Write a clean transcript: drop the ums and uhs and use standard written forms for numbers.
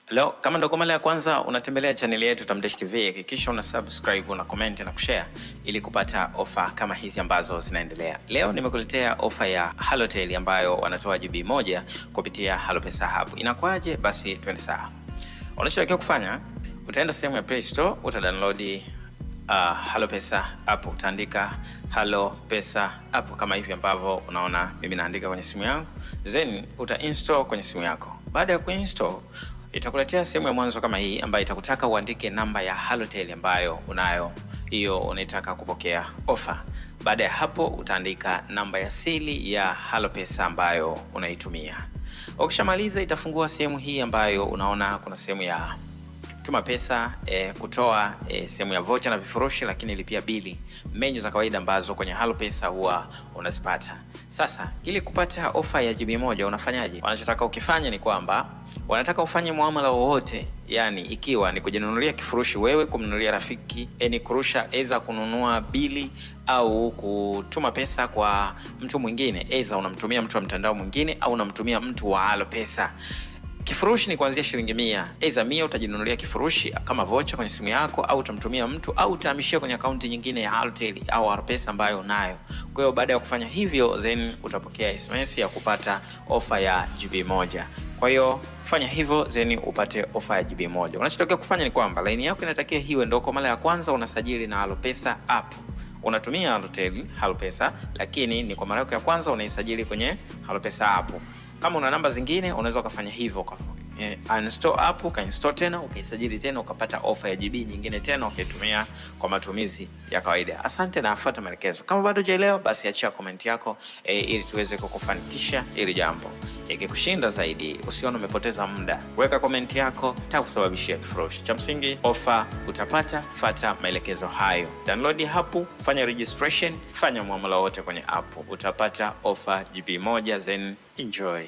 Leo kama ndo kwa mara ya kwanza unatembelea chaneli yetu Tamdesh TV, hakikisha una subscribe, una comment na kushare ili kupata ofa kama hizi ambazo zinaendelea. Leo nimekuletea ofa ya Halotel ambayo wanatoa GB 1 kupitia HaloPesa Hub. Inakuwaje? Basi twende sawa. Unachotakiwa kufanya, utaenda sehemu ya Play Store, utadownload HaloPesa app, utaandika HaloPesa app kama hivi ambavyo unaona mimi naandika kwenye simu yangu, then uta install kwenye simu yako. Baada ya kuinstall itakuletea sehemu ya mwanzo kama hii ambayo itakutaka uandike namba ya Halotel ambayo unayo hiyo unaitaka kupokea ofa. Baada ya hapo utaandika namba ya siri ya HaloPesa ambayo unaitumia. Ukishamaliza itafungua sehemu hii ambayo unaona kuna sehemu ya tuma pesa, kutoa, sehemu ya vocha na vifurushi, lakini lipia bili, menu za kawaida ambazo kwenye HaloPesa huwa unazipata. Sasa ili kupata ofa ya GB 1 unafanyaje? Wanachotaka ukifanya ni kwamba wanataka ufanye muamala wowote, yani ikiwa ni kujinunulia kifurushi wewe, kumnunulia rafiki, ni kurusha eza kununua bili au kutuma pesa kwa mtu mwingine, eza unamtumia mtu wa mtandao mwingine au unamtumia mtu wa HaloPesa. Kifurushi ni kuanzia shilingi 100. Eza 100 utajinunulia kifurushi kama vocha kwenye simu yako, au utamtumia mtu au utahamishia kwenye akaunti nyingine ya Halotel au HaloPesa ambayo unayo. Kwa hiyo baada ya kufanya hivyo, then utapokea SMS ya kupata ofa ya GB 1. Kwa hiyo fanya hivyo then upate ofa ya GB 1. Unachotakiwa kufanya ni kwamba line yako inatakiwa iwe ndio kwa mara ya kwanza unasajili na HaloPesa app. Unatumia Halotel, HaloPesa, lakini ni kwa mara yako ya kwanza unaisajili kwenye HaloPesa app. Kama una namba zingine unaweza ukafanya hivyo, uninstall app, ukainstall tena, ukaisajili tena, ukapata ofa ya GB nyingine tena, ukaitumia kwa matumizi ya kawaida. Asante na afuata maelekezo. Kama bado hujaelewa, basi achia comment yako ili tuweze kukufanikisha hili jambo. Ikikushinda zaidi, usione umepoteza muda, weka comment yako, takusababishia kifurushi. Cha msingi ofa utapata, fata maelekezo hayo. Download app, fanya registration, fanya muamala wote kwenye app, utapata ofa GB 1, then enjoy.